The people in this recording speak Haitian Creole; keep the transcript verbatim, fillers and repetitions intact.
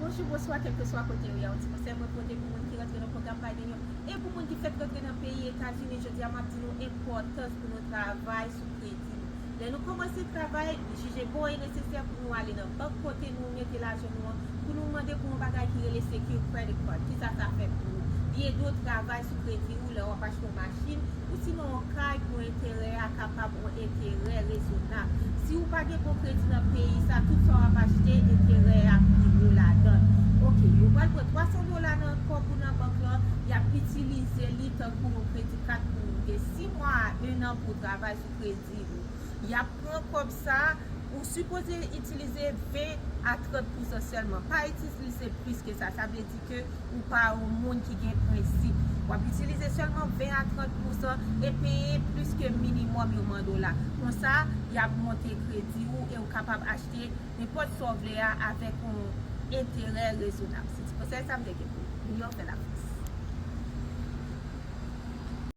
Bonjou, bonswa, kèlkeswa kote ou ye. Yon ti konsèy mwen pote pou moun ki rantre nan pwogram Biden yo. E pou moun ki fèk rantre nan peyi Etazini, jodi a m ap di nou enpòtans pou nou travay sou kredi nou. Lè nou kòmanse travay, li jije bon e nesesè pou nou ale nan bank kote nou mete lajan nou an, pou nou mande pou yon bagay ki rele Secure Credit Card. Kisa sa fè pou ou? Li ede w travay sou kredi ou lè w ap achte yon machin, ou sinon yon kay pou enterè a kapab yon enterè rezonab. Si ou pa gen bon kredi nan peyi sa, tout sa w ap achte, enterè a pi wo ladan. Oke, yo pral pran twa san dola nan kòb ou nan bank lan, y ap itilize li tankou yon kredi kat pou ou gen sis mwa a en an pou w travay sou kredi ou. Y ap pran kòb sa, ou sipoze itilize ven a trant pousan sèlman. Pa itilize plis ke sa. Sa vle di ke ou pa yon moun ki gen prensip. W ap itilize sèlman ven a trant pousan e peye plis ke minimòm yo mande w la. Konsa, y ap monte kredi ou e ou kapab achte nenpòt sa w vle a avèk yon enterè rezonab. Se ti konsèy sa m te gen pou ou. Milyon fè la fòs.